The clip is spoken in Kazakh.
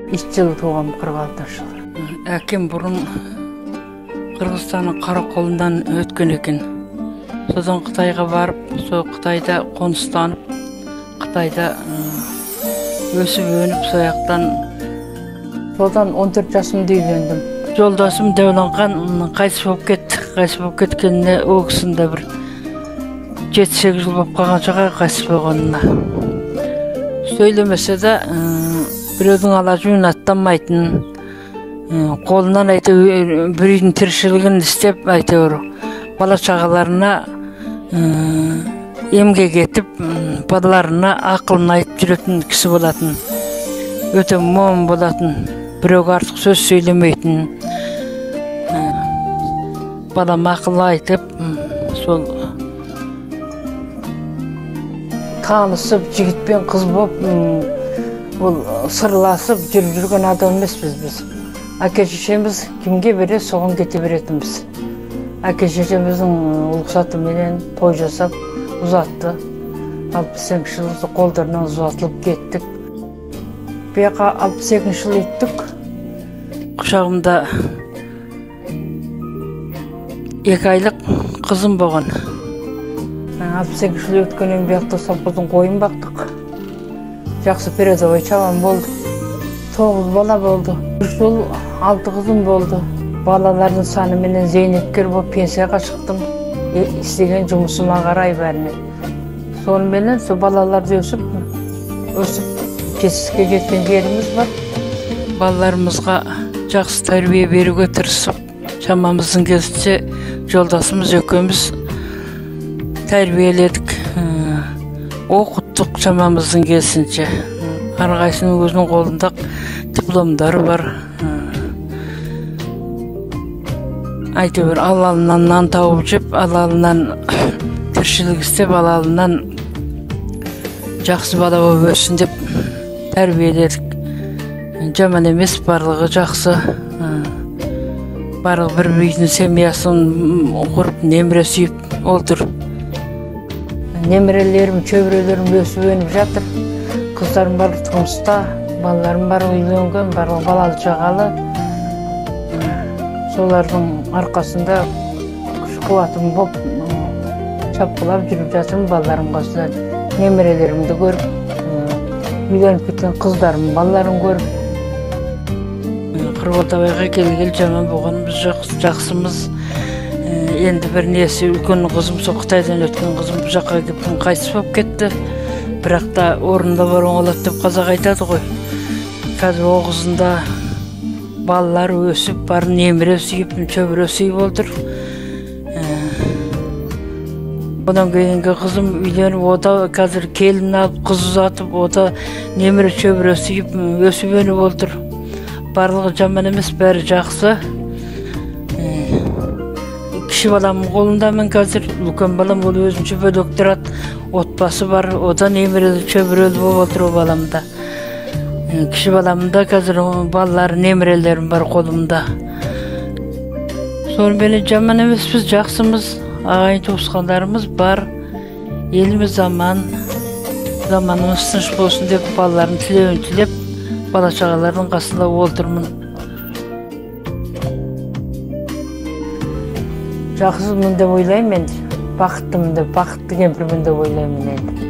Үш жыл туғам, 46 жыл. Әкем бұрын Қырғызстанның Қарақолынан өткен екен. Содан Қытайға барып, сол Қытайда қоныстанып, Қытайда өсіп өніп, сояқтан Содан 14 жасымда үйлендім. Жолдасым Дәуланхан қайтыс болып кетті. Қайтыс болып кеткеніне ол кісінің де бір 7-8 жыл болып қалған шығар қайтыс болғанына. Сөйлемесе де біреудің ала жібін аттамайтын, қолынан әйтеуір бір үйдің тіршілігін істеп, әйтеуір бала шағаларына емгек етіп, балаларына ақылын айтып жүретін кісі болатын. Өте момын болатын, біреуге артық сөз сөйлемейтін. Балам ақыл айтып, сол танысып, жігітпен қыз болып, ол сырласып жүріп жүрген адам емеспіз біз. Әке шешеміз кімге бере, соған кете беретінбіз. Әке шешеміздің рұқсатыменен той жасап ұзатты. 62 жылы қолдарынан ұзатылып кеттік. Бұяққа 62 жылы өттік. Құшағымда 2 айлық қызым болған. 62 жылы өткеннен бұяқта совхоздың қойын бақтық. Жақсы передовой чабан болды. 9 бала болды. 3 жыл 6 қызым болды. Балалардың саныменен зейнеткер болып пенсияға шықтым. Істеген жұмысыма қарай бәріне. Соныменен сол балаларды өсіп, өсіп жетістікке жеткен жеріміз бар. Балаларымызға жақсы тәрбие беруге тырысып, шамамыздың келісінше жолдасымыз екеуміз тәрбиеледік, оқыттық шамамыздың келісінше. Әрқайсының өзінің қолында дипломдары бар. Әйтеуір алалынан нан тауып жеп, алалынан тіршілік істеп, алалынан жақсы бала болып өссін деп тәрбиеледік. Жаман емес, барлығы жақсы. Барлығы бір үйдің семьясын құрып, немере сүйіп отыр. Немерелерім, шөберелерім өсіп өніп жатыр. Қыздарым барлығы тұрмыста, балаларым барлығы үйленген, барлығы балалы шағалы. Солардың арқасында күш қуатым болып шапқылап жүріп жатырмын балаларым қасында. Немерелерімді көріп, үйленіп кеткен қыздарым, балаларым көріп. Қырболтабайға келгелі жаман болғанымыз жоқ, жақсымыз. Енді бір несі үлкен қызым, сол Қытайдан өткен қызым бұл жаққа келіп қайтыс болып кетті. Бірақ та орнында бар оңалады деп қазақ айтады ғой. Қазір ол қызында балалары өсіп, бар немере сүйіп, шөбере сүйіп отыр. Одан кейінгі қызым үйленіп, о да қазір келін алып, қыз ұзатып, о да немере шөбере сүйіп, өсіп өніп отыр. Барлығы жаман емес, бәрі жақсы. Кіші баламның қолындамын қазір, үлкен балам ол өзінше бөлек тұрады, отбасы бар, одан немерелі шөберелі болып отыр ол баламда. Кіші баламда қазір балалары, немерелерім бар қолымда. Соныменен жаман емеспіз, жақсымыз, ағайын туысқандарымыз бар, еліміз аман, заманымыз тыныш болсын деп балалардың тілеуін тілеп, бала шағалардың қасында отырмын. Жақсымын деп ойлаймын енді, бақыттымын деп, бақытты кемпірмін деп ойлаймын енді.